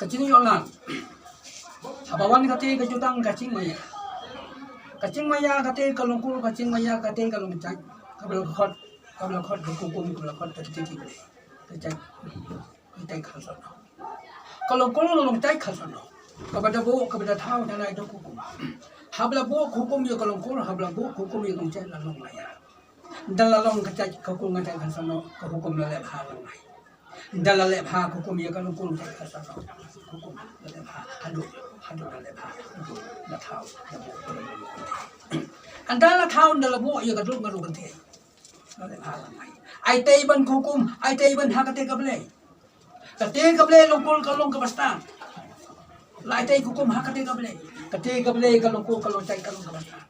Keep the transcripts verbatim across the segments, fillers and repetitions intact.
Ka jingïoh lad. Haba wan kata ka jutang ka jingmaïa. Ka jingmaïa kata ka long kur, ka jingmaïa kata ka long jait. Kaba la khot, kaba la khot ka hukum, kaba la khot ka jingmaïa. Ka jait. Ka jait khalsano. Ka long kur, ka long jait khalsano. Kaba da buh, kaba da thaw, da lai da hukum. Haba la buh hukum ïa ka long kur, haba la buh hukum ïa ka long jait, la long maïa. Da la long ka jait ka kur nga jait khalsano, ka hukum la leh bha la ngai. Da la leh bha ka hukum ïa ka long kur nga jait khalsano. Hukum la leh bha, haduh, haduh la leh bha, haduh la thaw, la buh, la buh. Ynda la thaw, ynda la buh ïa ka dur nga dur kynthei. La leh bha la ngai. Ai tei ban ka hukum, ai tei ban ha kata ka Blei. Kata ka Blei long kur ka long kaba stad. La ai tei ka hukum ha kata ka Blei. Kata ka Blei ka long kur ka long jait ka long kaba stad.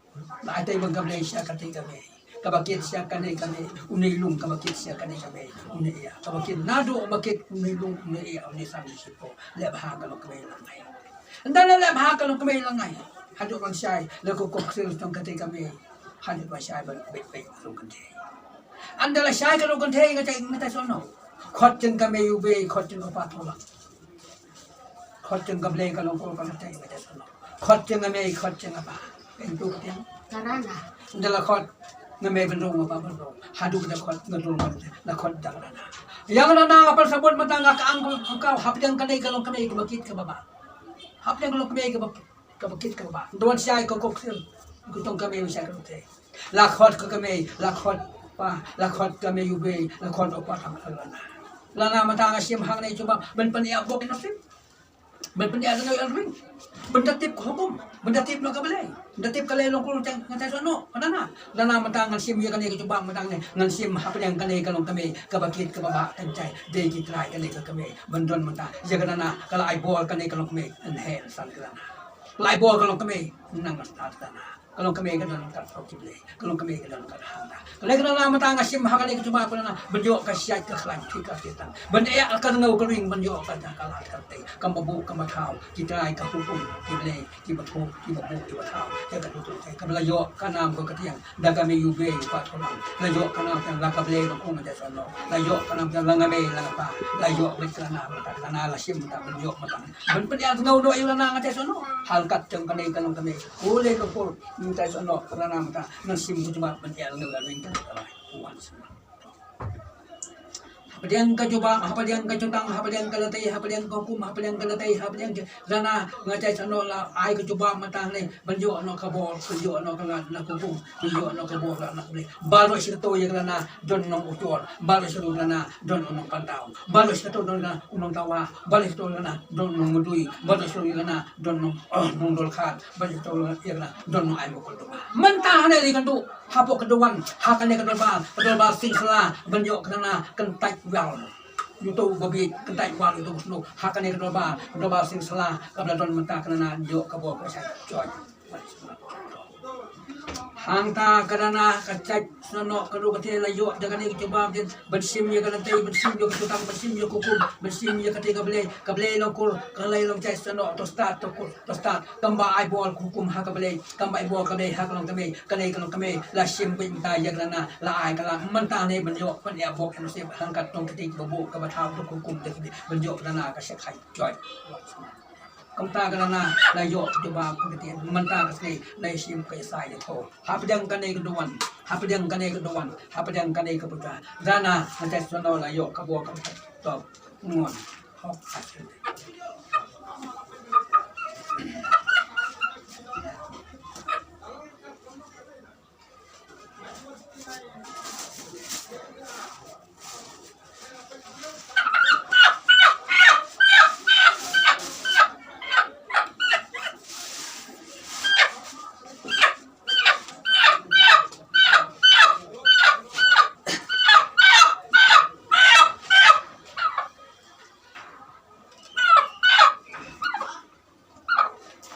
La ai tei ban ka Blei sha kata ka Blei. Kaba kit sha kane ka Blei. Une i lum kaba kit sha kane ka Blei. Une ïa. Kaba kit naduh ba kit une i lum une ïa. Une sam ni sipo. Leh bha ka long ka Blei la ngai. Ynda la leh bha ka long ka Blei la ngai. Haduh ban shai. La ko kok sil tong kata ka Blei. Haduh ban shai ban bit bit long kata. Ynda la shai ka long kata ka jait nga jait sono. Khot jong ka Blei u Blei, khot jong ka Pa tholang. Khot jong ka Blei ka long kur ka long jait nga jait sono. Khot jong ka Mei, khot jong ka Pa. Eng tu ka tiang. Karana. Ynda la khot nga Mei ban rung, nga Pa ban rung. Haduh da khot nga rung, nga rung. La khot da karana. Ïa karana nga pal sabut mata nga ka ang ka ka hapdeng kane ka long kane ka bakit ka baba. Hapdeng ka long kane ka bakit. Kaba kit kaba. Don shai ka kok sil. Ku tong ka Mei u shai ka rute. La khot ka Mei, la khot pa, la khot ka Mei u Blei, la khot u Pa ka lana. Lana mata nga shim hangne jubab, ban pynïap bok na sim. Ban pynïap na ring. Ban da tip ka hukum, ban da tip na ka Blei. Ban da tip ka lei long kur jang nga jait sono, ka lana. Lana mata ngan shim ïa kane ka jubab mata ngan shim hapdeng kane ka long ka Mei, kaba kit kaba ba kan jai, dei ki trai kane ka Mei. Ban don mata, ïa ka lana, ka la ai bor kane ka long ka Mei, yn hel san ka lana. Lai bor ka long ka Mei, nang ka stad ka na. Ka long ka Mei ka don ka thok ki Blei. Ka long ka Mei ka don ka hangta. Ka long ka na mata nga shim ha ka long ka jubab ka na. Ban ïoh ka shait ka khlaiñ ki ka ki tang. Ban ïa ka ngau ka ring ban ïoh ka na ka la ka te. Ka ma bu ka ma thaw. Ki trai ka hukum ki Blei. Ki ba thok ki ba bu ki ba thaw. Ïa ka tu tu te. Ka ba la ïoh ka nam ka ka tiang. Da ka Mei u Blei u Pa tholang. La ïoh ka nam ka la ka Blei ka kong ka jait sono. La ïoh ka nam ka la nga Mei la nga Pa. La ïoh bit ka na mata ka na la shim mata ban ïoh mata. Ban pynïar tngew noh ïa u lana nga jait sono. Halkat jong kane ka long kane. U lei long kur nga jait sono ka lana mata. Ngan shim ku jubab ban ïar tngew ïa u lana ka long. Hapdeng ka jubab, hapdeng ka jutang, hapdeng ka lynti, hapdeng ka hukum, hapdeng ka lynti, hapdeng ka lana nga jait sono la ai ka jubab mata ne. Ban ïoh noh ka bor, ban ïoh noh ka lana ka hukum, ban ïoh noh ka bor la na ka Blei. Baroh shi kato ïa ka lana don nong u chor, baroh shi kato lana don nong pantau, baroh shi kato don nong tawa, baroh shi kato lana don nong mudui, baroh shi kato lana don nong, oh, nong dolkhat, baroh shi kato lana don nong ai mukul tu. Mynta hane ri kan tu, hapoh ka duwan, ha kane ka dorbar, ka dorbar sing sla, ban ïoh ka lana kan tait wal. Ïa uto u babieit, kyntait wal ïa uto u snoh. Ha kane ka dorbar, ka dorbar sing sla, ka ba la don mynta ka lana ïoh ka bor ka shait. Joi. Hangta ka lana ka jait sono ka dei kata la ïoh da kane ka jubab din ban shim ïa ka lynti, ban shim ïa ka jutang, ban shim ïa ka hukum, ban shim ïa kata ka Blei, ka Blei long kur, ka Blei long jait sono, to stad, to kur, to stad. Kam ba ai bor ka hukum ha ka Blei, kam ba ai bor ka Blei ha ka long ka Mei, kane ka long ka Mei, la shim beit mynta ïa ka lana, la ai ka la mynta ne ban ïoh, ban ïa bok ïa nusip, hangkat tong kti ba bok, ka ba thaw, tong hukum, tong kti, ban ïoh ka lana ka shek hai, joi. Kumta ka lana, la ïoh ka jubab ka kti, mynta ka sngi, la shim ka isai ïa tho. Hapdeng kane ka duwan, hapdeng kane ka duwan, hapdeng kane ka puta. Lana, nga jait sono la ïoh ka bor ka top. Ngon. Hok.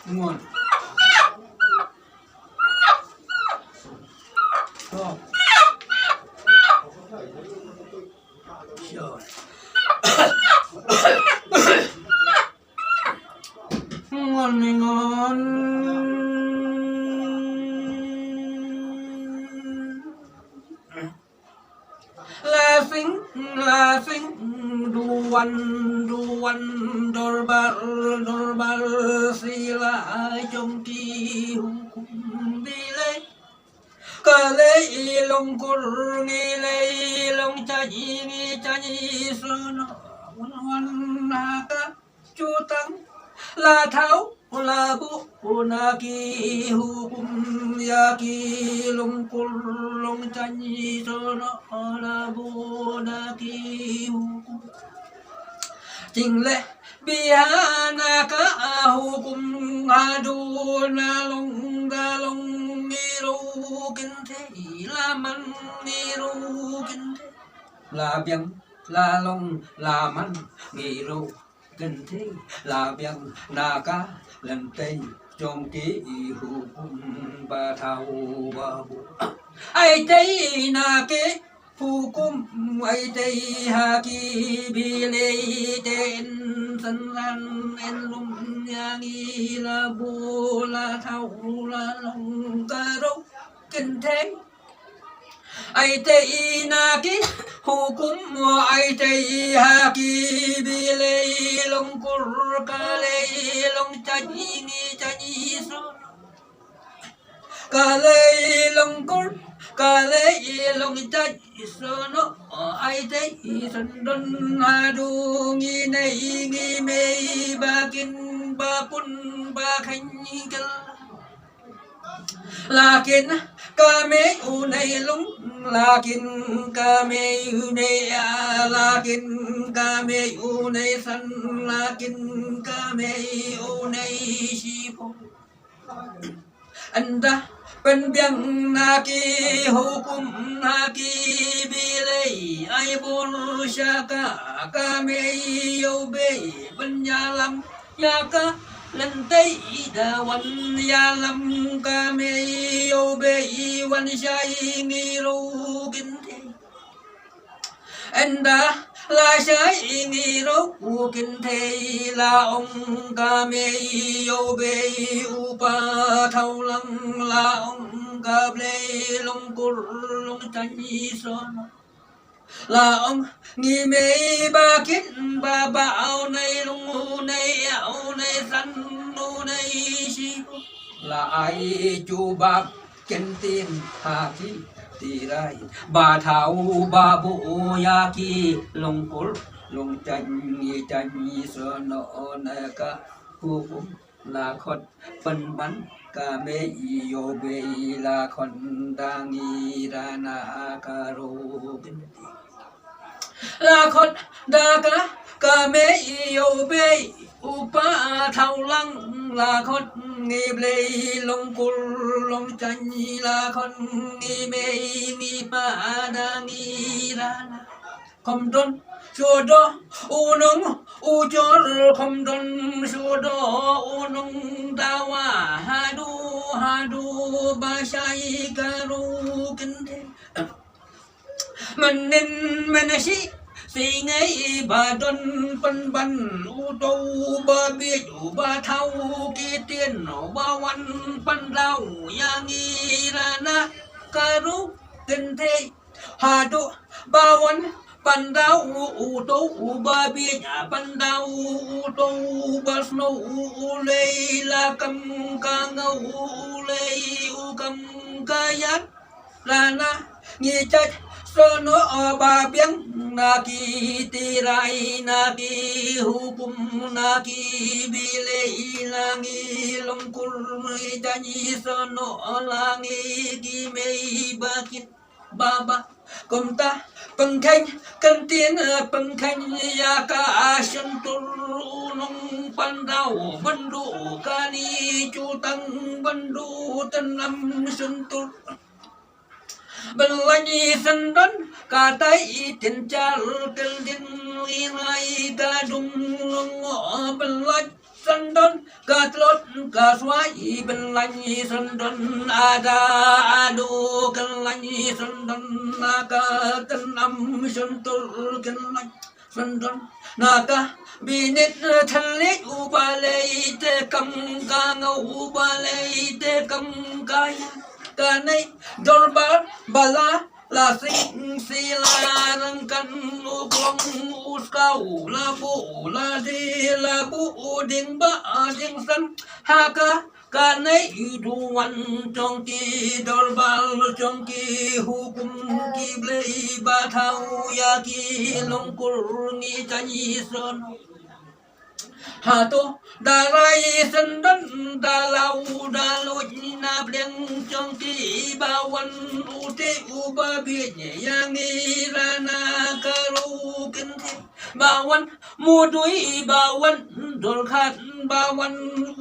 Ngon. To. Sure. Ngon, ngon. Laughing, laughing, duwan, duwan. Dorbar, dorbar sila jong ki hukum bilei. Ka lei long kur ngi lei long jait ngi jait sono wan wan na ka jutang la thau la buh na ki hukum ïa ki long kur long jait sono la buh na ki hukum. Jingleh biang na ka hukum haduh na long da long ngi ruh kynthei la man ngi ruh kynthei. La biang la long la man ngi ruh kynthei la biang na ka lynti jong ki hukum ba thau ba buh. Ai tei na ki hukum ai tei ha ki bilei te in san ran in lum ïa ngi la buh la thau la long ka ruh kynthei. Ai tei na ki hukum ai tei ha ki bilei long kur ka lei long jait ngi jait sono. Ka lei long kur ka lei long jait sono ai tei san don haduh ngi nei ngi mei ba kin ba pun ba kheiñ kylla. Lakin ka mei u nei long lakin ka mei u nei ïa lakin ka mei u nei san lakin ka mei u nei shipor. Ynda pynbiang na ki hukum ha ki bilei ai bor sha ka ka mei ïoh bei ban ïalam ïa ka lynti da wan ïalam ka mei ïoh bei wan shai ngi ruh kynthei. Ynda la shai ngi ruh kynthei la ong ka mei ïoh bei u pa thau lang la ong ka blei long kur long jait sono. La ong ngi mei ba kin ba ba au nei long u nei au nei san u nei shi. La ai jubab ken tin ha ki tirai ba thau ba buh ïa ki long kur long jait jait sono na ka hukum. La khot pynban ka mei ïoh bei la khot da ngi ra na ka ruh kynthei. La khot da ka ka mei ïoh bei u pa thau lang la khot ngi blei long kur long jait la khot ngi mei ngi pa da ngi ra na. Kham don shuh doh u nong u jor kham don shuh doh u nong dawa haduh haduh ba shai ka ruh kynthei. Mynnin mynshi sngi ba don pynban u to ba bieit u ba thau ki tien u ba wan pyndaw ïa ngi ra na ka ruh kynthei. Haduh ba wan pyndaw u to u ba bieit pyndaw u to u ba snow u lei la kam ka ngaw u lei u kam ka ïar. Lana ngi jait sono ba biang na ki tirai na ki hukum na ki bilei la ngi long kur ngi jait sono la ngi ki mei ba kin ba ba. Kumta pynkheiñ kyntien pynkheiñ ïa ka shyntur u nong pyndaw ban duh kani jutang ban duh tnam shyntur. Ban lait syndon ka tai i tin jar kyndin i ngai ka dung long ban lait syndon ka tlot ka swai ban lait syndon ada adu ka lait syndon na ka tnam shyntur kan lait syndon na ka binit thylliej u ba lei te kam ka ngau u ba lei te kam ka ïa ka nei dorbar ba la La sing sila rangkan u kong u skaw, la bu la di la bu ding ba ding san ha ka ka nei duwan jong ki dorbar jong ki hukum ki blei ba thaw ïa ki longkur ngi tani son. Hato da rai sendon da lau da luj na bliang jong ki ba wan u te u ba biej ïa ngi ra na ka ru kin thip ba wan mudui ba wan dol khat ba wan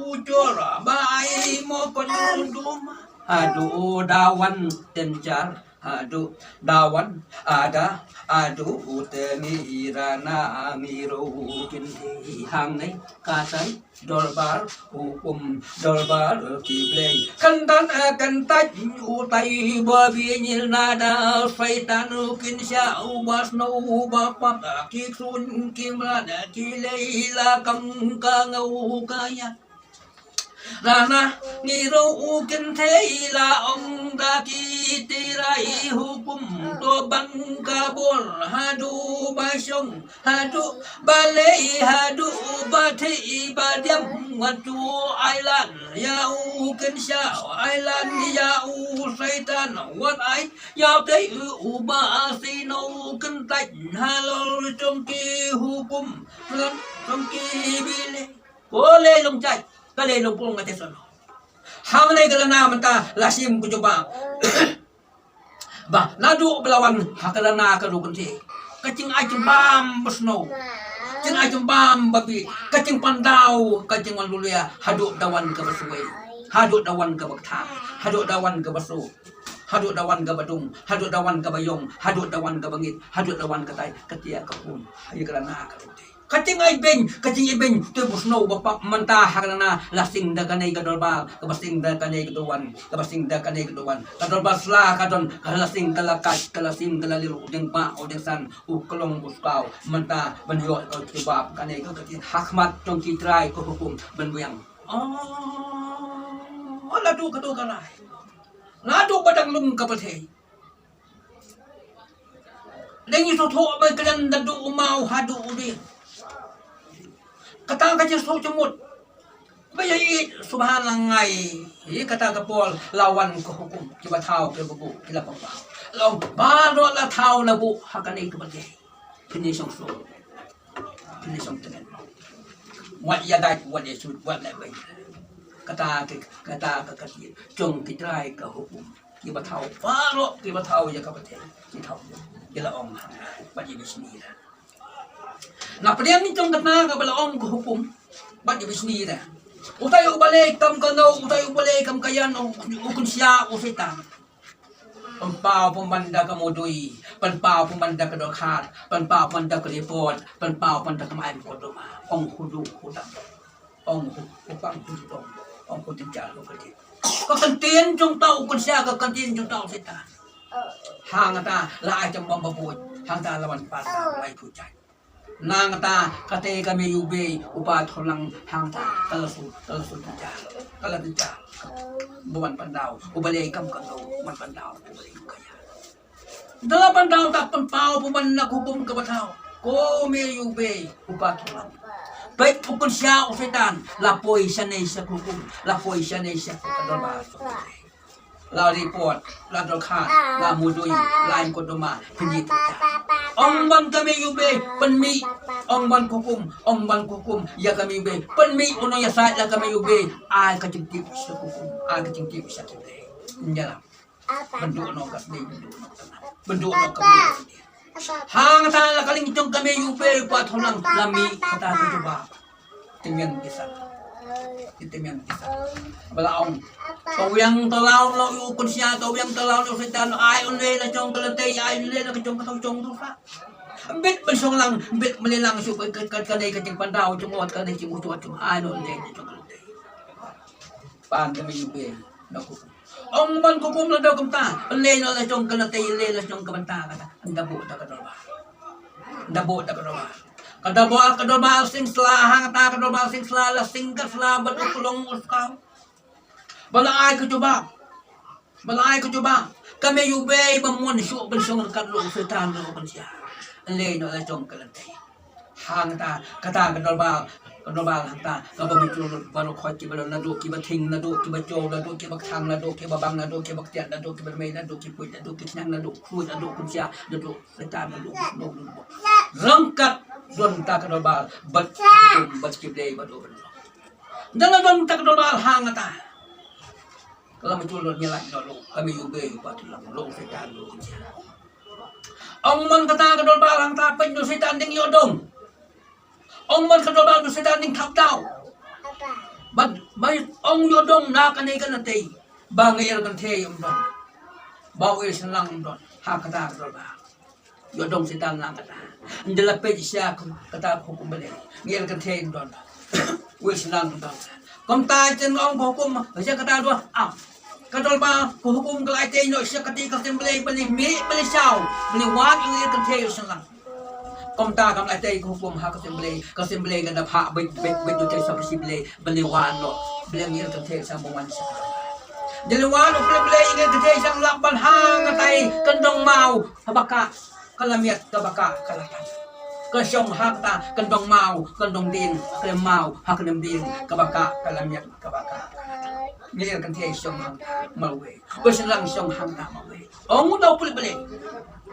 u jor ba ai mo kon dum. Haduh da wan ten jar haduh da wan ada haduh u te ngi ra na ngi ru kin thei hangne ka tai. Dorbar hukum dorbar ki blei kan dan kan tai u tai ba bi nyil na da saitan u kin sha u bas no u ba pap ki sun ki mra da ki lei la kam ka ngau ka ya. Rana ngi ru u kin thei la ong da ki ti rai hukum to ban ka bor haduh ba shong haduh ba lei haduh ba thei ba diam wat tu ai lan ya u kin sha ai lan ya u saitan wat ai ya te u ba si no kin tai halor jong ki hukum jong ki bi lei. Ko lei long chai ka lei long pong nga te son. Hangne ka la na mynta la sim ku jubab. Ba naduh ba la wan ha ka la na ka ru kan te ka ching ai ching bam ba snow. Ching ai ching bam ba bi ka ching pandau ka ching wan lulia haduh da wan ka ba suwei. Haduh da wan ka ba kthang haduh da wan ka ba su. Haduh da wan ka ba dung haduh da wan ka ba yong haduh da wan ka ba ngit haduh da wan ka tai ka tia ka pun. Ïa ka la na ka ru te. Ka ching ai beng ka ching ai beng te bu snow ba pap mynta ha ka la na la sing da ka nei ka dorbar ka ba sing da ka nei ka dorwan ka ba sing da ka nei ka dorwan ka dorbar sla ka don ka la sing ka la kat ka la sing ka la liru ding ba o ding san u klong u skaw mynta ban yo ka jubab ka nei ka ka tin hakmat jong ki trai ka hukum ban wiang. Oh la du ka du ka lai la du ba dang lum ka ba thei. Deng ïa shu thoh ba kren da duh u maw ha duh u ding. Kata ka jingsoh jingmut ba ïa ïeit subhan la ngai. Ïa kata ka por la wan ka hukum kiba thaw kiba buh ki la pang ba long baroh la thaw la buh ha kane ka pyrthei. Pynïasoh soh pynïasoh tngen. Wat ïa dait wat ïa sut wat leh wei. Kata ka kata ka kati jong ki trai ka hukum. Kiba thaw baroh kiba thaw ïa ka pyrthei ki thaw ki la ong ha bad ïa bishni da. Na pdiang ni jong kata kaba la ong ka hukum bad ïa bishni da. Utai uba lei kam ka no utai uba lei kam ka yan u kun sia u setan. Pynpaw pynban da ka mudui pynpaw pynban da ka dohkhat pynpaw pynban da ka report pynpaw pynban da ka mai mukotduma. Ong hudu hudang. Ong hu u pang hu tong ong hu tin jar hu ka tin. Ka kan tin jong tau kan sia ka kan tin jong tau setan. Hang ta la ai jam bam ba buj hang ta la wan pa ta lai pu jai. Nang ta ka te ka me yu be u pa tholang hang ta ka la su ka la su tin jar ka la tin jar. Ba wan pan dau u ba le kam ka dau wan pan dau u ba le kam ka ya. Da la ban dau da pynpaw pynban na ka hukum kaba thaw. Ko me yu be u pa ki wan. Peit u kun sia u setan la poi shane sha ka hukum la poi shane sha ka dorbar. La report la dohkhat la mudui la mukotduma pynjit. Ong ban ka me yu be pynmih ong ban ka hukum ong ban ka hukum ïa ka me yu be pynmih u nongïasaid la ka me yu be ai ka jingtip sha ka hukum ai ka jingtip sha ka hukum. Ïa la. Bentuk no ka sdei bentuk no ka bentuk no ka bentuk. Hang ta la ka liang jong ka me yu be pa tholang la mi kata ka jubab. Tymmen kisa. Tymmen kisa. Ba la ong. Ka wiang ka law no u kun sia ka wiang ka law no setan ai un le la jong ka lentei ai un le la ka jong ka tau jong tu sa. Mbit ban shong lang mbit mele lang shu ka ka ka dei ka jing pandau jong ot ka dei jing utuat jong ai no le jong ka lentei. Pan ka me yu be na ku. Ong ban ka hukum la dau kumta. Le no la jong ka na te le la jong ka banta kata. Nda bu ta ka dorbar. Nda bu ta ka dorbar. Ka dorbar ka dorbar sing sla hang ta ka dorbar sing sla la sing ka sla ban u klong u skam. Ba la ai ka jubab. Ba la ai ka jubab. Ka me yu bei ba mon shu ban shong kat lo Soitan lo kan sia. Lei no la jong ka lantei. Hangta kata ka dolbal, ka dolbal hangta ka ba mi tu ba lo khoi ki ba lo na do ki ba thing na do ki ba jo na do ki ba thang na do ki ba bang na do ki ba tian na do ki ba mei na do ki pui na do ki nang na do khui na do kun sia na do Soitan na do no no. Rangkat don ta ka dolbal bat bat ki blei ba do ban lo. Dang don ta ka dolbal hangta. Ka la ma chul lut ngi lait lut lut, ka me yu bei ba tu lang lut Soitan lut. Ong man kata ka dolbal hangta peit lut Soitan ding ïoh dong. Ong man ka dolbal lut Soitan ding thap tau. Ban ban ong ïoh dong na kane ka lantei. Ba ngi er kan thei ym don. Ba u er shen lang ym don. Ha kata ka dolbal. Ïoh dong Soitan lang kata. Nda la peit sha kata ka hukum Blei. Ngi er kan thei don. Wei sha lang don. Kumta chen ong ka hukum sha kata dua. Am. Ka dolbal ka hukum ka la tei noh sha kata ka sem Blei ba li mih ba li shaw. Ba li wad ngi er kan thei sha lang. Kumta kam la tei ka hukum ha ka sem Blei. Ka sem Blei ka da phah beit beit beit ïoh tei sha ka sem Blei. Ba li wad noh. Blei ngi er kan thei sha ba wan sha. Nda li wad noh Blei ngi er kan thei sha lang ban ha ka tai kan dong mau. Haba ka ka la miat kaba ka ka la tan. Ka shong ha kata kan dong mau kan dong ding ka la mau ha ka nem ding kaba ka ka la miat kaba ka ka la tan. Ngi er kan thei shong hangta mawei. Ba shen lang shong hangta mawei. Ong u dau pule pule.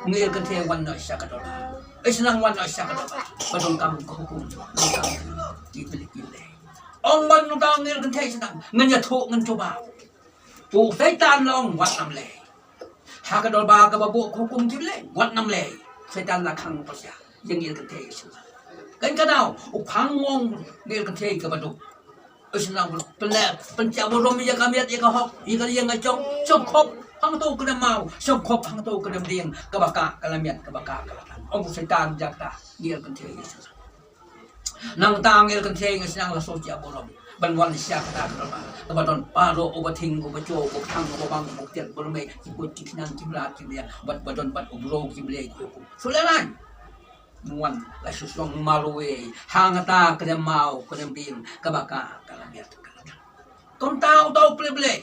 Ngi er kan thei wan noh sha ka dolbal. Ba shen lang wan noh sha ka dolbal. Ba dong kam ka hukum. Dong kam ki pule pule. Ong ban u dau ngi er kan thei shen lang. Ngan ïathuh ngan cuba. U Soitan long wat nam lei. Ha ka dolbal kaba buh ka hukum ki Blei wat nam lei. Soitan la khang u pasia. Ïa ngi er kan thei shen lang. Kan ka dau u khang ngong ngi er kan thei kaba duk. U shen lang pynleh pyntiah burom ïa ka miat ïa ka hok ïa ka liang ka jong. Shong khop hangto ka dam mau shong khop hangto ka dam dieng kaba ka ka la miat kaba ka ka la tan. Ong u Soitan ïa kata ngi er kan thei shen lang. Nangta ngi er kan thei ngi sdang la shu tiah burom ban wan sha kata ka dolbal. Kaba don baroh uba thing uba jo uba thang uba bang uba tiat uba mei ki kut ki khnang ki mla ki mia bad ba don bad u bro ki Blei ki hukum. Shu leh lan. Wan la shu shong marwei hangta ka dem mau ka dem bing kaba ka ka la miat ka la tan. Kumta u dau pule pule.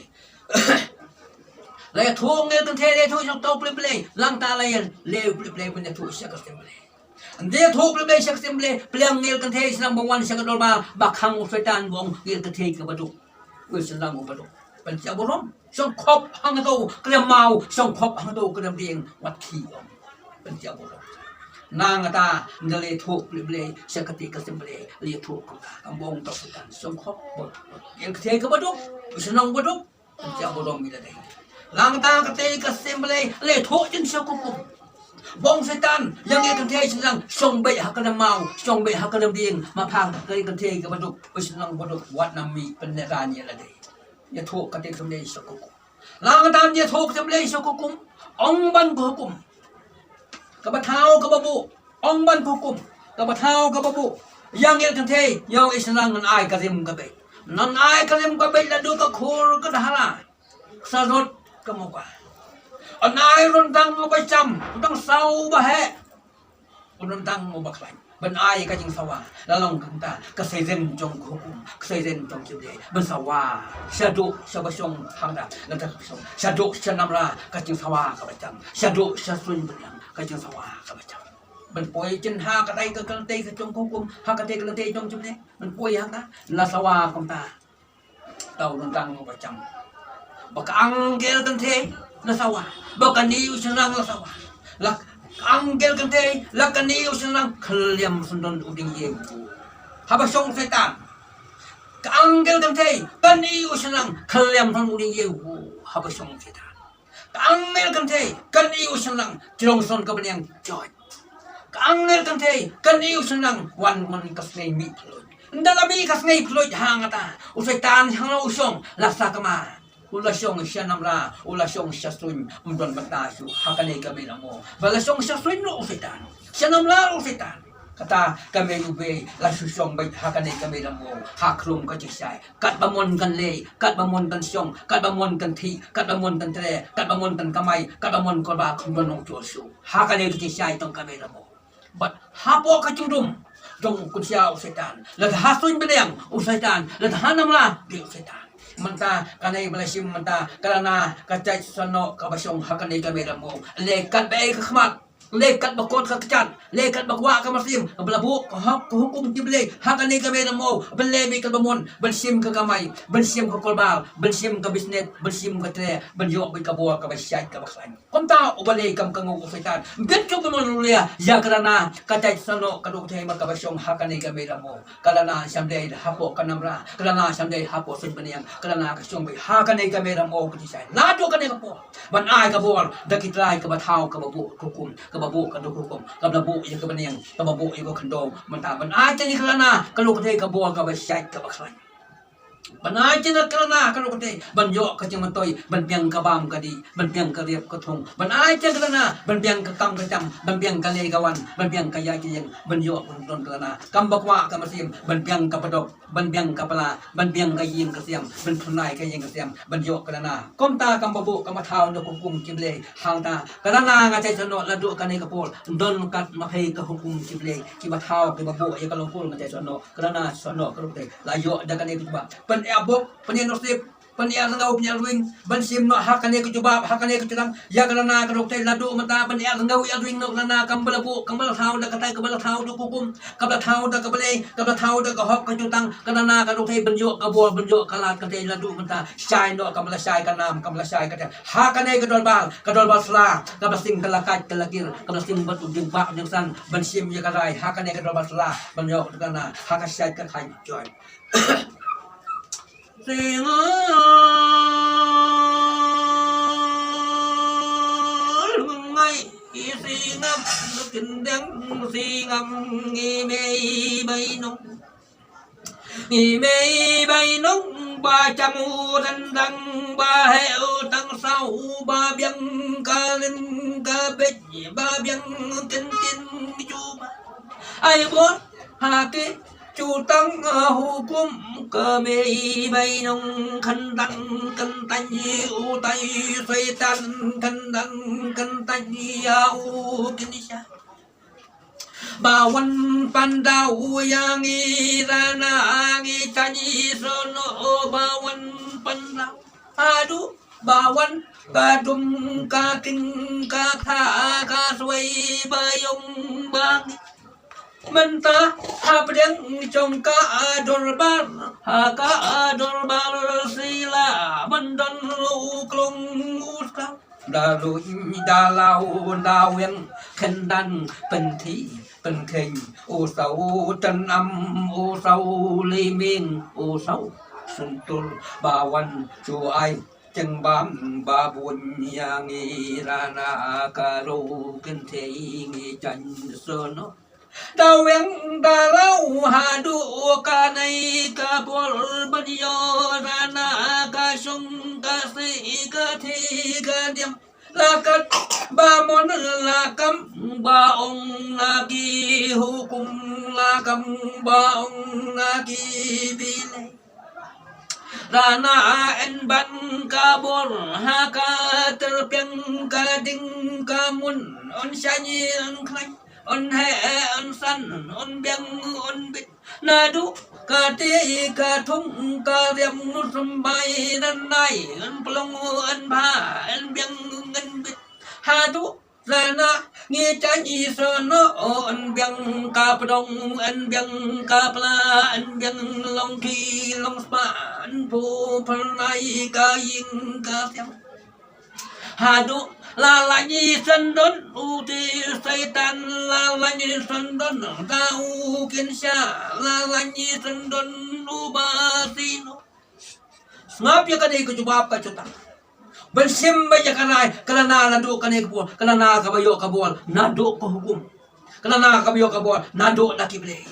La ïathuh ngi er kan thei la ïathuh sha u dau pule pule. Langta la ïa leh pule pule ban ïathuh sha ka sem Blei. Nda ïathuh pule pule sha ka sem Blei, pule ngi er kan thei shen lang ba wan sha ka dolbal ba khang u Soitan ba ong ngi er kan thei kaba duk. Wei shen lang uba duk. Pyntiah burom. Shong khop hangto ka dam mau, shong khop hangto ka dam dieng wat ki ong. Pyntiah burom. Nangta nda la ïathuh pule pule sha kata ka sem Blei, la ïathuh kumta. Kam ba ong u dau Soitan shong khop ba ngi er kan thei kaba duk. Wei shen lang ba duk. Pyntiah burom ïa lade. Langta kata ka sem Blei la ïathuh jin sha ka hukum. Ba ong Soitan ïa ngi er kan thei shen lang shong beit ha ka dam mau shong beit ha ka dam dieng ma pha ka er kan thei kaba duk. Wei shen lang ba duk wat nam mih pynleh ran ïa lade. Ïathuh kata ka sem Blei sha ka hukum. Langta ïathuh ka sem Blei sha ka hukum. Ong ban ka hukum. Kaba thaw kaba buh. Ong ban ka hukum kaba thaw kaba buh. Ïa ngi er kan thei ïa u Israel ngan ai ka rim ka beit. Ngan ai ka rim ka beit naduh ka khur ka dahra. Sa rot ka moka. Yn ai runtang uba cham, runtang saw uba heh. Runtang uba khlaiñ. Ban ai ka jingsawa. La long kumta ka seiren jong ka hukum, ka seiren jong ki Blei. Ban sawa shaduh sha ba shong hangta. Lada ka shong shaduh sha namra ka jingsawa kaba cham. Shaduh sha suiñ bniang ka jingsawa kaba cham. Ban poi jin ha katai ka kynthei ka jong ka hukum, ha katai ka kynthei jong jong ne. Ban poi ha ka la sawa kumta. Tau nang dang ba cham. Ba ka angel kynthei la sawa. Ba kane u shynrang la sawa. La ka angel kynthei la kane u shynrang khlem sngewdon u ding ïew. Haba shong Soitan. Ka angel kynthei kane u shynrang khlem sngewdon u ding ïew. Haba shong Soitan. Ka angel kynthei kane u shynrang jrong son ka bniang jot. Ka angel kynthei kane u shynrang wan man ka snei mih phloj. Nda la mih ka snei phloj hangta u Soitan hangno u shong la sakma. U la shong sha namra u la shong sha suiñ um don bynta shuh ha kane ka mei la mo. Ba la shong sha suiñ ruh u Soitan sha namra u Soitan. Kata ka mei u bei la shu shong beit ha kane ka mei la mo ha khrum ka jingshai. Katba mon kan lei, katba mon kan shong, katba mon kan thih, katba mon kan tre, katba mon kan kamai, katba mon kan ba khum don nong chol shu. Ha kane ka jingshai tong ka mei la mo. Bad hapoh ka jingdum jong u kynsia u Soitan. Lada ha suiñ bniang u Soitan, lada ha namra dei u Soitan. Mynta kane ba la shim mynta ka la na ka jait snoh kaba shong ha kane ka mei ramew. Leh katba ei ka khmat, leh katba kot ka kjat, leh katba kwah ka mynsiem, kaba la buh ka hok ka hukum ki Blei ha kane ka mei ramew. Ban leh beit katba mon, ban shim ka kamai, ban shim ka kolbar, ban shim ka bisnet, ban shim ka tre, ban ïoh beit ka bor kaba shait kaba khlaiñ. Kumta u Blei kam ka nguh u Soitan. Bit jong ka mon rulia ïa ka la na ka jait snoh ka duk thei ma kaba shong ha kane ka mei ramew. Ka la na sham dei hapoh ka namra, ka la na sham dei hapoh suiñ bniang, ka la na ka shong beit ha kane ka mei ramew ka jingshai. Naduh kane ka por ban ai ka bor da ki trai kaba thaw kaba buh ka hukum, kaba buh ka duk hukum, kaba buh ïa ka bniang, kaba buh ïa ka khyndew. Mynta ban ai tang ïa ka la na ka duk thei ka bor kaba shait kaba khlaiñ. Ban ai tang ïa ka la na ka duk thei ban ïoh ka jingmyntoi, ban biang ka bam ka dih, ban biang ka riap ka thung. Ban ai tang ïa ka la na ban biang ka kam ka jam, ban biang ka leh ka wan, ban biang ka ïaid ka ïeng, ban ïoh ban don ka la na kam ba kwah ka mynsiem, ban biang ka padok, ban biang ka pla, ban biang ka ïing ka sem, ban phyrnai ka ïing ka sem, ban ïoh ka la na. Kumta kam ba buh kam ba thaw na ka hukum ki Blei. Hangta ka la na nga jait snoh naduh kane ka por don kat ma phi ka hukum ki Blei, kiba thaw kiba buh ïa ka long kul nga jait snoh. Ka la na snoh ka duk thei la ïoh da kane ka jubab. Pynïap bok, pynïap nasib, pynïap rngew, pynïap rwing, ban shim noh ha kane ka jubab, ha kane ka jutang ïa ka la na ka duk thei. Naduh mynta pynïap rngew ïap rwing noh ka la na kam ba la buh, kam ba la thaw da ka tai, kam ba la thaw da ka hukum, kam ba la thaw da ka Blei, kam ba la thaw da ka hok ka jutang. Ka la na ka duk thei ban ïoh ka bor, ban ïoh ka lad ka thei. Naduh mynta shai noh kam ba la shai ka nam, kam ba la shai ka tai. Ha kane ka dorbar, ka dorbar sla, ka ba la sing ka la kait ka la kir, ka ba la sing bad u jingbah u jingsan ban shim ïa ka rai. Ha kane ka dorbar sla ban ïoh ka la na ha ka shait ka khlaiñ. Joy. Singam ngai, singam kyndeng, singam ngi mei bai nong. Ngi mei bai nong ba cham u dang dang, ba heh u tang saw, ba biang ka ling ka beit, ba biang kin kin ju ba. Ai bor ha ki jutang, ah, hukum ka mei bai nong, khyndang kynthei u tai Soitan, khyndang kynthei ïa u Kynshah. Ba wan pan daw ïa ngi la na ngi jait snoh, ba wan pan daw. Haduh ba wan ka dum ka king ka kha ka swai ba ïong ba ngi. Mynta hapdeng jong ka dorbar, ha ka dorbar sla ban don u klong u sklang. Da luñ da law da weng, khyndang pynthi pynkheiñ, u saw tynam, u saw liming, u saw syntur, ba wan shu ai jingbam ba bun ïa ngi la na ka riew kynthei ngi jait snoh. Da weng da law haduh kane ka por ban ïoh la na ka shong ka sih ka thih ka diam. La katba mon la kam ba ong na ki hukum, la kam ba ong na ki Blei. La na en ban ka bor ha ka tyrpiang ka ding ka mun, un shai un khlaiñ, un heh un san, un biang un bit. Naduh kata ka thung ka riam, un symbai un nai, un pynlong un bha, un biang un bit. Haduh la na ngi jait snoh, un biang ka pdong, un biang ka pla, un biang long ki long spah, un phu phyrnai ka ïing ka sem. Haduh la lait syndon u ti Soitan, la lait syndon da u Kynshah, la lait syndon u Basino. Sngap ïa kane ka jubab ka jutang. Ban shim beit ïa ka rai, ka la na naduh kane ka por, ka la na kaba ïoh ka bor naduh ka hukum. Ka la na kaba ïoh ka bor naduh na ki Blei.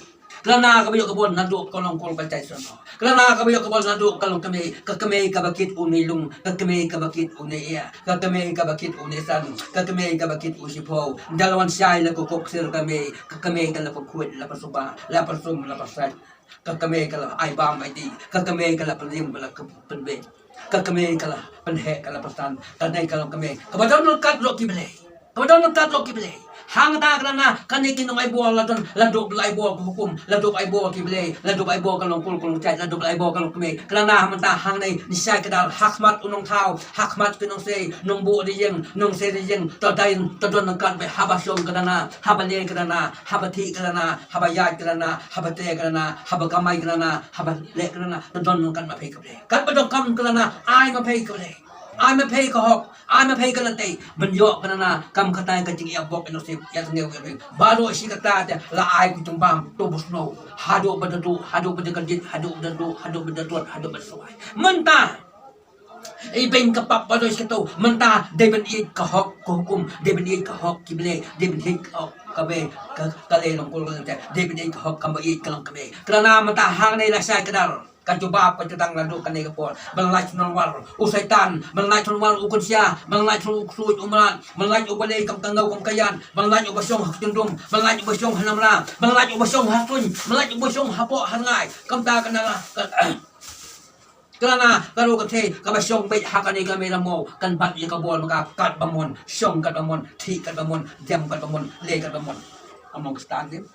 Ka la na kaba ïoh ka bor naduh ka long kol ka jait snoh. Ka la na kaba ïoh ka bor naduh ka long kmie, ka kmie kaba kit u Neilung, ka kmie kaba kit u Neiïa, ka kmie kaba kit u Neisan, ka kmie kaba kit u Shiphew. Da la wan shai la ka kok sir kmie, ka kmie ka la pynkhuid, la pynsuba, la pynsum, la pynsait. Ka kmie ka la ai bam ai dih, ka kmie ka la pynrim, ka la pynbeit. Ka kmie ka la pynheh, ka la pynsan, ka dei ka long kmie kaba don ryngkat ruh ki Blei. Ba don ryngkat ruh ki blei. Hangta khlana kane ki nongai bor la don, la duk lai bor ka hukum, la duk ai bor ki blei, la duk ai bor ka long kul ka long jait, la duk ai bor ka long kmie. Khlana mynta hangne ngi shai kdar ha khmat u nongthaw, ha khmat ki nongsei, nongbuh ri ïing, nongsei ri ïing, to dei to don ryngkat beit haba shong khlana, haba leh khlana, haba thih khlana, haba ïaid khlana, haba trei khlana, haba kamai khlana, haba leh khlana, to don ryngkat ma phi ka blei. Katba donkam khlana, ai ma phi ka blei. Ai ma phi ka hok, ai ma phi ka lynti, ban ïoh khlana, kam kata ka jingïabok ïa u Nasib, ïa u Nasib, ïa u Nasib. Baroh shi katta te, la ai ka jingbam, to bun sniew. Haduh ba da duh, haduh ba da kynjit, haduh ba da duh, haduh ba da dud, haduh ba da swai. Mynta, i beiñ ka pap baroh shi katta, mynta, dei ban ïeit ka hok, ka hukum, dei ban ïeit ka hok ki blei, dei ban ïeit ka hok, ka bei, ka, ka lei long kul ka long jait, dei ban ïeit ka hok, kam ban ïeit ka long ka bei. Khlana mynta hangne la shai kdar. Ka jubab ka jutang naduh kane ka por. Ban lait shnong war u Soitan, ban lait shnong war u Kynsia, ban lait shnong u Ksuid u Mrad, ban lait u Balei kam ka Ngaw kam ka Ïan, ban lait u ba shong ha ka Tyndrum, ban lait u ba shong ha Namra, ban lait u ba shong ha Suiñ, ban lait u ba shong hapoh ha Rngai. Kumta khlana ka, khlana ka ruh ka thei kaba shong beit ha kane ka mei la mo kan bat ïa ka bor ma ka katba mon, shong katba mon, thih katba mon, dem katba mon, leh katba mon. Among ka stan dim.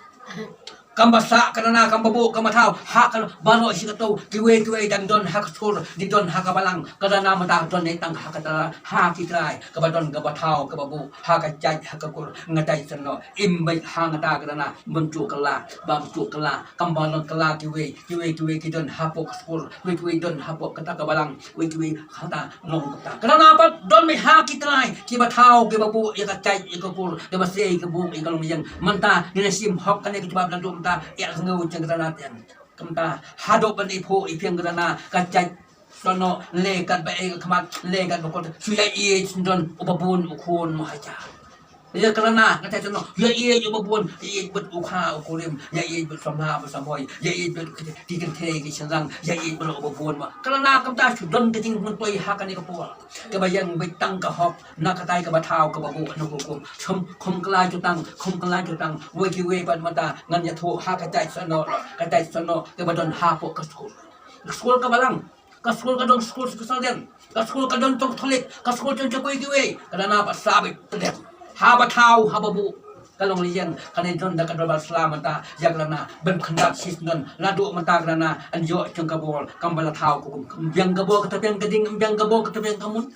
Kam ba sah khlana kam ba buh kam ba thaw ha ka baroh shi katta kiwei kiwei dang don ha ka skur, dang don ha ka balang, khlana mynta don ne tang ha ka trai, ha ki trai kaba don kaba thaw kaba buh ha ka jait ha ka kur. Nga dei sngewthuh im beit hangta khlana ban tu kylla, ban tu kylla, kam ba long kylla kiwei kiwei kiwei ki don hapoh ka skur, kiwei kiwei don hapoh kata ka balang. Wei kiwei hangta long kumta. Khlana pat don mei ha ki trai kiba thaw kiba buh ïa ka jait ïa ka kur, kiba sei ka buh ïa ka longïing. Mynta ngi la shim hok kane ka jubab naduh mynta, ïa sngew jingkhlana teng. Kumta haduh ban iphuh ipieng khlana ka jait. Sono leh katba ei ka khmat, leh katba kot. Shu ïa ïeit sngewdon uba bun u khun u hajar. Ïa khlana, nga te sngewthuh, ïa ïeit uba bun, ïa ïeit bad u kha u kurim, ïa ïeit bad samla bad samoi, ïa ïeit bad ki kynthei ki shynrang, ïa ïeit bad uba bun ma. Khlana kumta shu don ka jingmyntoi ha kane ka por. Kaba ïeng beit tang ka hok, na katai kaba thaw kaba buh na ka hukum. Khum, khum kylla jutang, khum kylla jutang, wei kiwei pat mynta, ngan ïathuh ha ka jait sngewthuh, ka jait sngewthuh, kaba don hapoh ka skul. Skul kaba lang. Ka skul ka don skul Sixth Salesian, ka skul ka don jong Katholik, ka skul jong kiwei kiwei. Khlana ba sah beit tdem. Haba thaw haba buh ka longïing, kane don da ka dorbar sla mynta ïa khlana ban khyndat shisien. Naduh mynta khlana yn ïoh jong ka bor kam ba la thaw ka hukum. Biang ka bor ka tbiang ka ding, biang ka bor ka tbiang ka mut.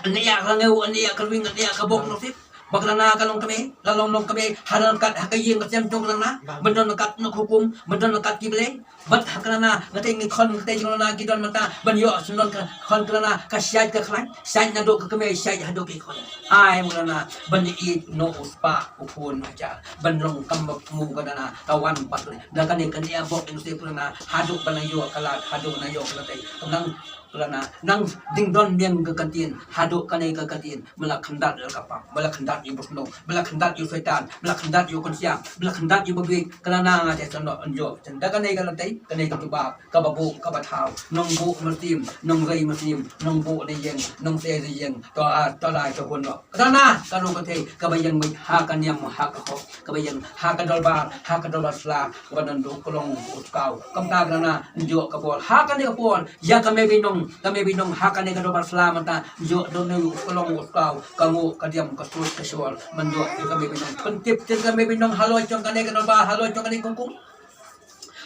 Ane ïa ka ngew, ane ïa ka rwing, ane ïa ka bok nusip. Ba khlana ka long kmie, la long long kmie, ha ryngkat ha ka ïing ka sem jong khlana, ban don ryngkat na ka hukum, ban don ryngkat ki blei. Bad ha khlana, nga te ngi khon, nga te jong khlana ki don mynta, ban ïoh sngewdon ka khon khlana, ka shait ka khlaiñ, shait naduh ka kmie, shait haduh ki khon. Ai khlana, ban ïeit noh u spah, u khun u hajar, ban long kam ba thmu khlana, ka wan pat. Da kane kane ïa bok nusip khlana, haduh ban ïoh ka lad, haduh na ïoh ka lad. Khlana Khlana nang ding don biang ka ktien, haduh kane ka ktien, ba la khyndat ïa ka pap, ba la khyndat ïa u bsnong, ba la khyndat ïa u soitan, ba la khyndat ïa u kynsiang, ba la khyndat ïa u babieit, khlana nga te sngewthuh ïoh. Tang da kane ka lynti, kane ka jubab, kaba buh, kaba thaw, nongbuh mynsiem, nongrei mynsiem, nongbuh ri ïing, nongsei ri ïing, to a, to lai to hun noh. Khlana ka ruh ka thei, kaba ïeng beit ha ka niam ha ka hok. Kaba ïeng ha ka dorbar, ha ka dorbar sla, kaba don u klong u skaw. Kumta khlana, ïoh ka bor. Ha kane ka por, ïa ka mei binong, ka mei binong, ha kane ka dorbar sla mynta, ïoh don u klong u skaw, ka nguh, ka diam, ka sut, ka shol, ban ïoh ïa ka mei binong. Pyntip ïa ka mei binong, halor jong kane ka dorbar, halor jong kane ka hukum.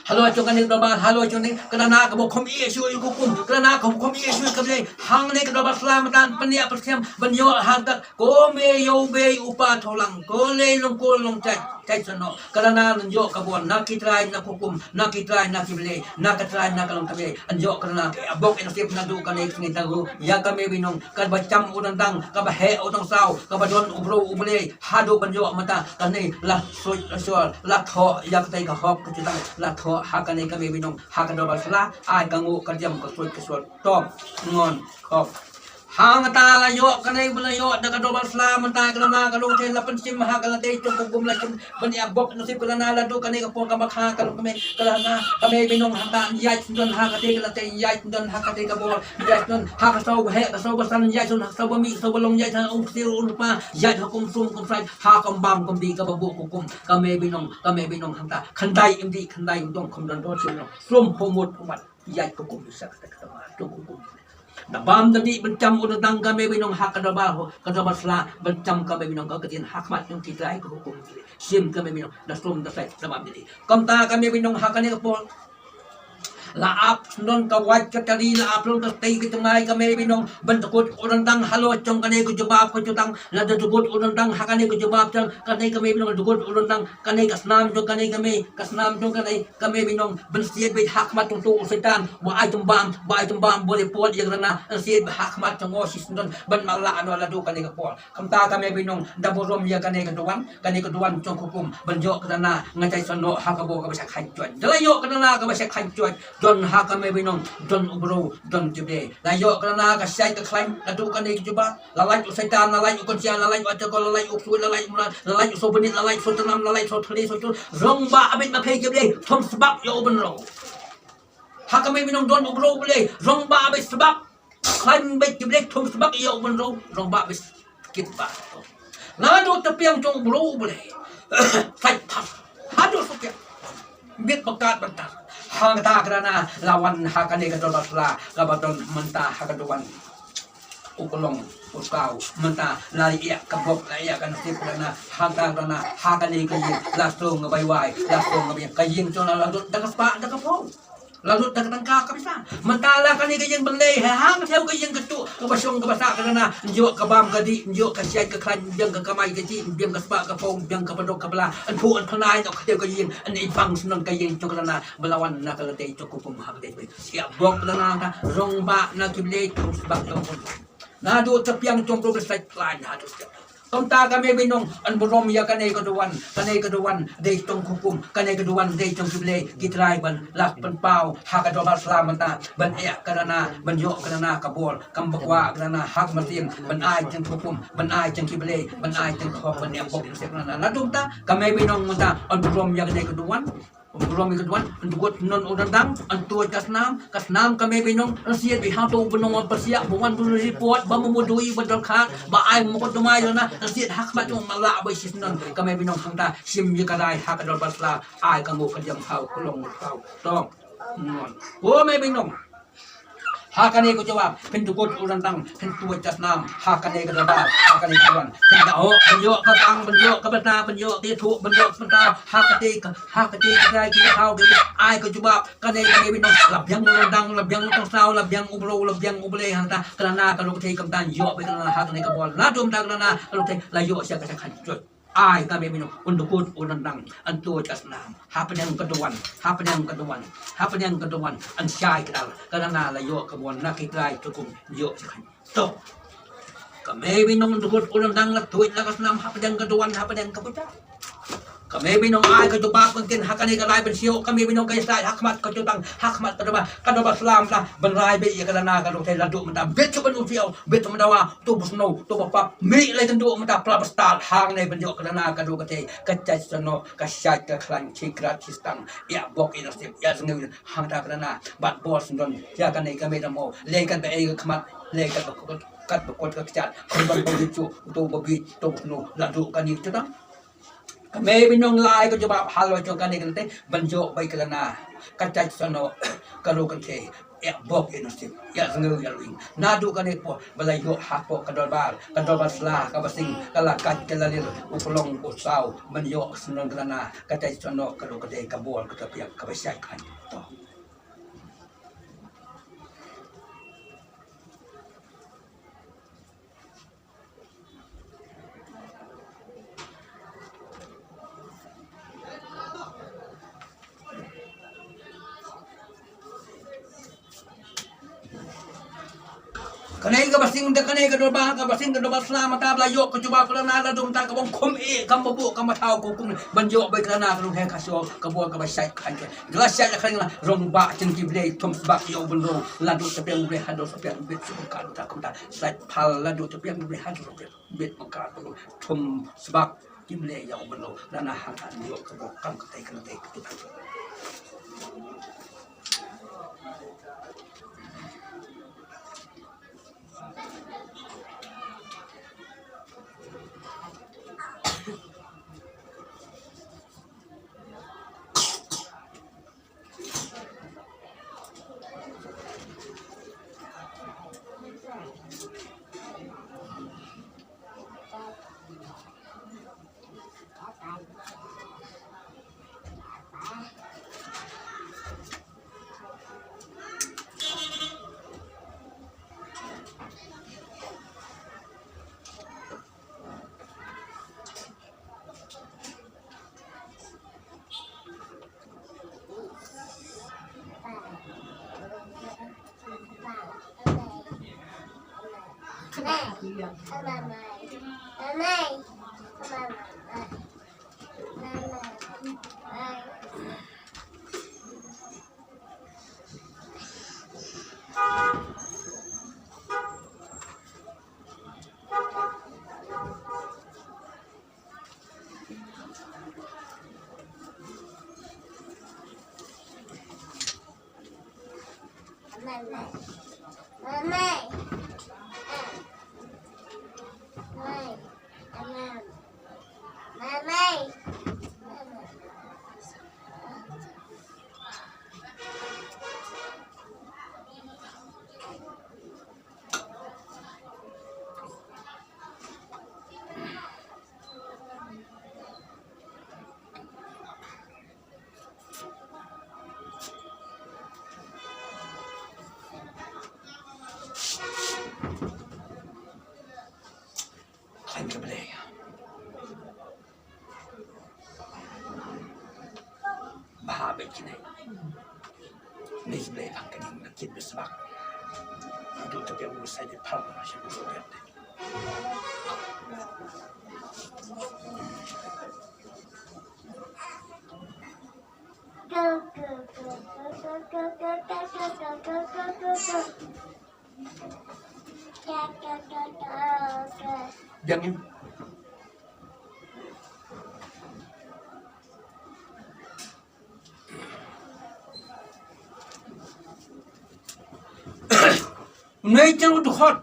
Halor jong kane ka dorbar, halor jong kane, khlana kaba khum ïa shuh ïa ka hukum, khlana kaba khum ïa shuh ïa ka blei. Hangne ka dorbar sla mynta, pynïap pynshitom, ban ïoh ha ka Ko mei ïa u bei u pa tholang, ko lei long ko long jait, jait sano. Khlana ngan ïoh ka bor, na ki trai na ka hukum, na ki trai na ki blei, na ka trai na ka long ka blei. Ngan ïoh khlana, bok ïa ka sip naduh kane ka sngi tang ruh. Ïa ka mei binong, kaba cham u dang dang, kaba heh u dang saw, kaba don u bro u blei. Haduh ban ïoh mynta, kane la suit la shol, la thoh, ïa katai ka hok ka jutang, la thoh, ha kane ka mei binong, ha ka dorbar sla, ai ka nguh ka diam ka suit ka shol, tom, ngon, khop. Hangta la ïoh kane ba la ïoh da ka dorbar sla mynta khlana ka long te la pynshim ha ka lynti jong ka hukum la shim ban ïa bok nasib khlana la duh kane ka por ka bakha ka long ka mei khlana ka mei binong hangta ïaid sngewdon ha kate ka lynti ïaid sngewdon ha kate ka bor ïaid sngewdon ha ka saw ba heh ka saw ba san ïaid sngewdon ha ka saw ba mih saw ba long ïaid ha um ksiew um pa ïaid ha kum sum kum sait ha kum bam kum dih kaba buh ka hukum ka mei binong ka mei binong hangta khyndai im dih khyndai im dong kum don don sum sum humut humat ïaid ka hukum sa kata kata ma jong ka hukum. Da bam da dih ban cham u ryndang, ka me binong, ha ka dorbar, ka dorbar sla ban cham, ka me binong, ka ktien ha khmat jong ki trai ka hukum. Shim, ka me binong, da sum da sait da bam da dih. Kumta ka me binong, ha kane ka por la ap shnong ka wait ka tari, la ap shnong ka tei ka jngai, ka me binong, ban dkut u ryndang halor jong kane ka jubab ka jutang, la da dkut u ryndang ha kane ka jubab jong kane, ka me binong, dkut u ryndang kane ka snam jong kane, ka me, ka snam jong kane, ka me binong, ban siat beit ha khmat jong uto u Soitan ba ai tymbam, ba ai tymbam, ba report ïa ka dana, ban siat beit ha khmat jong u shisien ban mala noh ladu kane ka por. Kumta ka me binong, da burom ïa kane ka duwan, kane ka duwan jong ka hukum, ban ïoh ka dana, nga jai snoh ha ka bor kaba shai khlaiñ juaid. Da la ïoh ka dana kaba shai khlaiñ juaid, don ha ka me binong, don u bru, don u Blei. La ïoh ka dana ka shai ka khlaiñ, ladu kane ka jubab, la lait u Soitan, la lait u khun sha, la lait u atakor, la lait u ksuid, la lait u mrad, la lait u sohbnit, la lait u sohtrynam, la lait u sohthli, sohtur. Rangbah beit ma phi ki Blei, thum sbak ïa u bynriew. Ha ka me binong don u bru u Blei, rangbah beit sbak. Khlaiñ beit ki Blei, thum sbak ïa u bynriew, rangbah beit kit ba. Ladu tapiang jong u bru u Blei. Sait thar. Haduh sapiang. Bit ba kat ban tar. Hangta ka dana la wan ha kane ka dorbar sla kaba don mynta ha ka duwan. U Klong, u Saw, mynta la ïa ka bok, la ïa ka nasib ka dana, hangta ka dana, ha kane ka ïing, la sdang nga bai wai, la sdang nga bai, ka ïing jong la la lut da ka spah da ka phew. La lut da ka tyngka ka pisa. Mynta la kane ka ïing ban leh, ha hang thew ka ïing ka tuh, kaba shong kaba sah ka dana, ïoh ka bam ka dih, ïoh ka shait ka khlaiñ, biang ka kamai kajih, biang ka spah ka phew, biang ka padok ka bla, yn phuh yn pynai noh ka thew ka ïing, yn i bang shnong ka ïing jong ka dana, ba la wan na ka lynti jong ka hukum ha ka dei. Ïa bok ka dana ka, rangbah na ki Blei, thum sbak ïa u bynriew. Naduh tapiang jong u bru ba sait khlaiñ haduh tapiang. Kumta ka me binong, yn burom ïa kane ka duwan, kane ka duwan dei jong ka hukum, kane ka duwan dei jong ki Blei, ki trai ban la pynpaw ha ka dorbar sla mynta, ban ïa ka dana, ban ïoh ka dana ka bor, kam ba kwah ka dana ha ka mynsiem, ban ai jong ka hukum, ban ai jong ki Blei, ban ai jong ka hok, ban ïa bok ïa ka dana. Naduh mynta ka me binong mynta, yn burom ïa kane ka duwan. Burom ïa ka duwan, yn dkut shnong u ryndang, yn tuid ka snam, ka snam ka me binong, yn siat beit hangto u bynriew ba pyrshah, ba wan ban report, ba mudui, ba dor khat, ba ai mukotduma ïa na, yn siat ha khmat jong u mala ba shisien, ka me binong hangta, shim ïa ka rai ha ka dorbar sla, ai ka nguh ka diang ha u Klong u Saw. Tong. Ngon. Ko me binong. Ha kane ka jubab, phin dkut u ryndang, phin tuid ka snam, ha kane ka dorbar, ha kane ka duwan, phin da ïoh, phin ïoh ka kang, phin ïoh ka bynta, phin ïoh ka ïathuh, phin ïoh ka bynta, ha kate ka, ha kate ka jai ki thaw, ki ai ka jubab, kane ka me binong, la biang u ryndang, la biang u Tong Saw, la biang u bru, la biang u Blei, hangta, ka dana ka lok thei, kumta ïoh beit ka dana, ha kane ka bor, la dum da ka dana ka lok thei, la ïoh sha ka shai khlaiñ juaid. Ai ka me binong, un dkut u ryndang, yn tuid ka snam, hapdeng ka duwan, hapdeng ka duwan, hapdeng ka duwan, yn shai kdar, ka dana la ïoh ka bor na ki trai jong ka hukum, ïoh sha khlaiñ. To. Ka me binong, un dkut u ryndang, la tuid la ka snam, hapdeng ka duwan, hapdeng ka puja. Ka me binong, ai ka jubab, kan kin ha kane ka lai ban siew, ka me binong, ka ïasaid ha khmat ka jutang, ha khmat ka dorbar, ka dorbar sla mynta, ban rai beit ïa ka dana ka lok thei, la duh mynta, bit shu ban u siew, bit shu mynta wa, to ba sniew, to ba pap, mih la ïa ka duh mynta, pla ba stad, hangne ban ïoh ka dana ka lok thei, ka jait snoh, ka shait ka khlaiñ, shi krat shi stang, ïa bok ïa nasib, ïa sngew, hangta ka dana, bad bor sngewdon, ïa kane ka me da mo, leh kat ba ei ka khmat, leh kat ba kut, kat ba kut ka kjat, ban ba bieit shu, to ba bieit, to ba sniew, la duh kane jutang. Ka me binong, la ai ka jubab halor jong kane ka lynti, ban ïoh beit ka dana, ka jait snoh, ka lok ka thei, ïa bok ïa nasib, ïa sngew ïa lwing. Naduh kane ka por, ba la ïoh hapoh ka dorbar, ka dorbar sla, kaba sing, ka la kait ka la lir, u Klong u Saw, ban ïoh shnong ka dana, ka jait snoh, ka lok ka thei, ka bor, ka tapiang, kaba shai khlaiñ. To. Kane kaba sing da kane ka dorbar, kaba sing ka dorbar sla mynta ba la ïoh ka jubab ka dana, la dum ta ka bong khum eh, kam ba buh, kam ba thaw ka hukum, ban ïoh beit ka dana ka lok thei, ka shnong, ka bor, kaba shait khlaiñ. Ka la shait khlaiñ, la rangbah jong ki Blei, thum sbak ïa u bynriew, la duh tapiang u Blei, haduh sapiang, bit shu ka ta kumta, shait phal, la duh tapiang u Blei, haduh sapiang. Bit maka tu thum sbak ki Blei ïa u bynriew, la na hangta ïoh ka bok kam ka tei ka tei ka tei. Khlaiñ ka Blei. Bha bha kine. Ni Blei bha ka ding na kit bisbak. Adu ta biang usai di pham na shi usai. Biang ïa. Une u dkhot.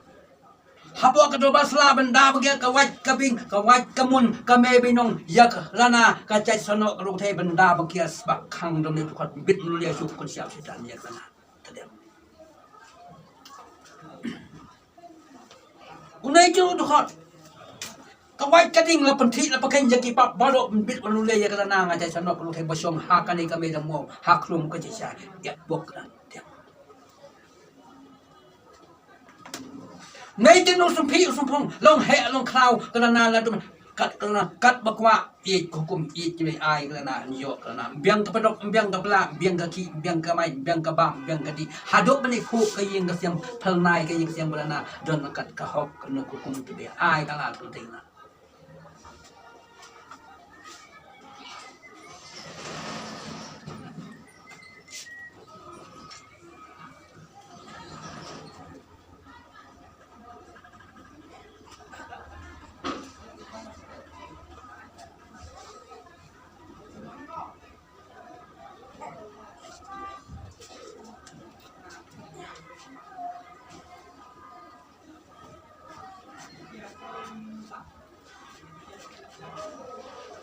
Hapoh ka dorbar sla ban da bad ka wait ka bing, ka wait ka mun, ka mei bynong, ïa ka Lana, ka jait snoh ka rukthei ban da bad ka sbak khang dong ne dkhot bit lu lia suk kun siap sitan ïa ka Lana. Tadem. Une u dkhot. Ka wait ka ding la pynthih la pynkheiñ ïa ki pap baroh bit lu lia ïa ka Lana nga jait snoh ka rukthei ba shong ha kane ka mei da mo ha khlum ka jait sha ïa bok ka Lana. Tadem. Nai tin u sumpi u sumpong long heh long khraw ka Lana la dum kat ka Lana kat ba kwah ïeit ka hukum ïeit ki ai ka Lana ïoh ka Lana biang ka padok biang ka pla biang ka ki biang ka mai biang ka bam biang ka di haduh bani khu ka ïing ka siam phalnai ka ïing ka siam ka Lana don kat ka hok ka nuk hukum ki ai ka la tu dei na.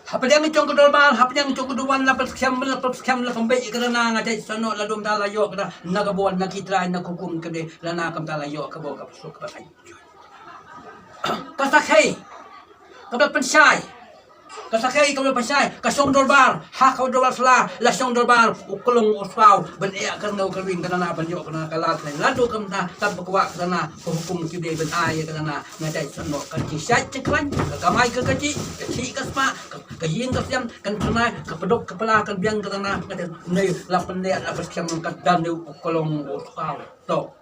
Hapdeng jong ka dorbar, hapdeng jong ka duwan la pyrkhem, la pyrkhem, la pynbeit ka Lana nga jait snoh la dum da la ïoh ka da na ka bor na ki trai na ka hukum ka de Lana kam da la ïoh ka bor ka pysuk ka pyrkhem. Ka sakhei ka ba pynshai. Ka sakhei ka ba pynshai ka shong dorbar ha ka dorbar sla la shong dorbar u klong u swaw ban ïa ka nau ka ring ka Lana ban ïoh ka Lana ka la ka la du ka mta tat ba kwah ka Lana ka hukum ki dei ban ai ka Lana nga dei san no ka ki shai ki klan ka kamai ka kaji ka chi ka sma ka ïing ka siam kan tunai ka padok ka pala kan biang ka Lana nga dei nei la pynleh la pynskhem ka dan u klong u swaw to.